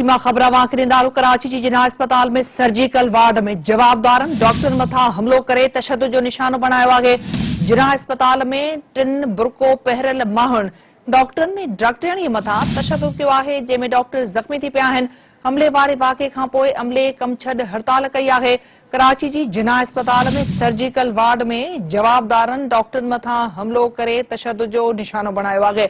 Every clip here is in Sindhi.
مان خبر اوهان کي ڏيندا هلون ڪراچي جي جناح اسپتال ۾ سرجيڪل وارڊ ۾ جوابدارن ڊاڪٽرن مٿان حملو ڪري تشدد جو نشانو بڻايو آهي جناح اسپتال ۾ ٽن برقعو پهريل ماڻهن ڊاڪٽرن ۽ ڊاڪٽرياڻي مٿان تشدد ڪيو آهي جنهن ۾ ڊاڪٽر زخمي ٿي پيا آهن حملي واري واقعي کانپوء عملي ڪم ڇڏ هڙتال ڪئي آهي. ڪراچي جي جناح اسپتال ۾ سرجيڪل وارڊ ۾ جوابدارن ڊاڪٽرن مٿان حملو ڪري تشدد جو نشانو بڻايو آهي.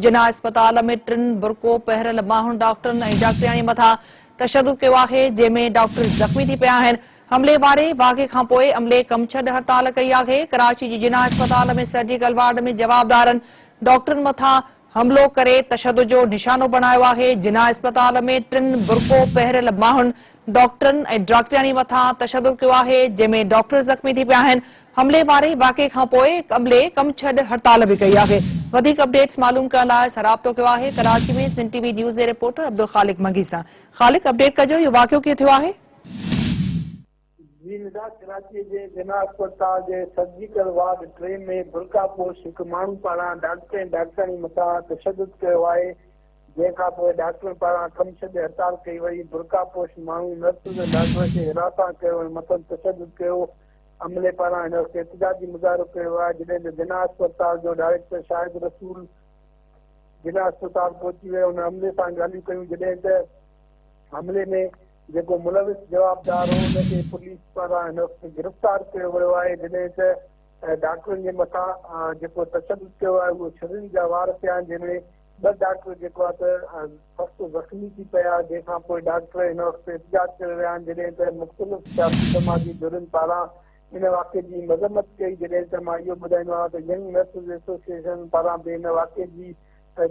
جناح اسپتال ۾ ٽن برقعو پهريل ماڻهن ڊاڪٽرن ۽ ڊاڪٽرياڻي مٿان تشدد ڪيو آهي، جنهن ۾ ڊاڪٽر زخمي ٿي پيا آهن. حملي واري واقعي کانپوء عملي ڪم ڇڏ هڙتال ڪئي آهي. ڪراچي جي جناح اسپتال ۾ سرجيڪل وارڊ ۾ جوابدارن ڊاڪٽرن مٿان حملو ڪري تشدد جو نشانو بڻايو آهي، جناح اسپتال ۾ ٽن برقعو پهريل ماڻهن ڊاڪٽرن ۽ ڊاڪٽرياڻي مٿان تشدد ڪيو آهي، جنهن ۾ ڊاڪٽر زخمي ٿي پيا آهن، حملي واري واقعي کانپوء عملي ڪم ڇڏ هڙتال به ڪئي آهي، وڌيڪ اپڊيٽس معلوم ڪرڻ لاء اسان رابطو ڪيو آهي ڪراچي ۾ سنڌ ٽي وي نيوز جي رپورٽر عبدالخالق منگي سان، خالق اپڊيٽ ڪجو اهو واقعو ڪيئن ٿيو آهي؟ جي ندا ڪراچي جي جناح اسپتال جي سرجيڪل وارڊ ٽي ۾ برقع پوش هڪ ماڻهو پاران ڊاڪٽر ۽ ڊاڪٽرياڻي مٿان تشدد ڪيو آهي جنهن کان پوء ڊاڪٽرن پاران ڪم ڇڏي هڙتال ڪئي وئي برقع پوش ماڻهو نرسز ۽ ڊاڪٽرن کي هراسان ڪيو ۽ مٿن تشدد ڪيو عملي پاران هن وقت احتجاجي مظاهرو ڪيو ويو آهي جڏهن ته جناح اسپتال جو ڊائريڪٽر شاهد رسول جناح اسپتال پهچي ويو هن عملي سان ڳالهيون ڪيون جڏهن ته حملي ۾ جيڪو ملوث جوابدار هو ان کي پوليس پاران هن وقت گرفتار ڪيو ويو آهي جڏهن ته ڊاڪٽرن جي مٿان جيڪو تشدد ڪيو آهي اهو ڇرين جا وار ٿيا آهن جنهن ۾ ٻه ڊاڪٽر جيڪو آهي ته سخت زخمي ٿي پيا جنهن کان پوء ڊاڪٽر هن وقت احتجاج ڪري رهيا آهن جڏهن ته مختلف سياسي سماجي ڌرين پاران ان واقعي جي مذمت ڪئي جڏهن ته مان اهو ٻڌائيندو آهيان ته ينگ نرسز ايسوسيئيشن پاران به ان واقعي جي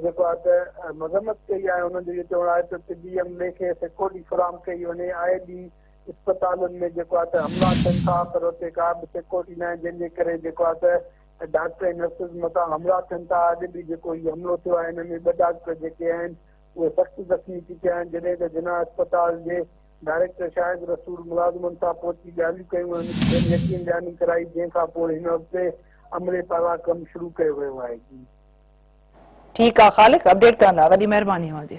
جيڪو آهي ته مذمت ڪئي آهي انهن جو اهو چوڻ آهي ته طبي عملي کي سيڪيورٽي فراهم ڪئي وڃي آئي ڏينهن اسپتالن ۾ جيڪو آهي ته حملا ٿين ٿا پر اتي ڪا به سيڪيورٽي ناهي جنهن جي ڪري جيڪو آهي ته ڊاڪٽر ۽ نرسز مٿان حملا ٿين ٿا اڄ به جيڪو هي حملو ٿيو آهي ان ۾ ٻه ڊاڪٽر جيڪي آهن اهي سخت زخمي ٿي پيا آهن جڏهن ته جناح اسپتال جي ڊائريڪٽر شاهد رسول ملازمن سان پهچي ڳالهيون ڪيون ۽ کين يقين دهاني ڪرائي جنهن کان پوء هن وقت عملي پاران ڪم شروع ڪيو ويو آهي جي. ٺيڪ آ خالق اپڊيٽ ڪرڻ لاء وڏي مهرباني اوهان جي.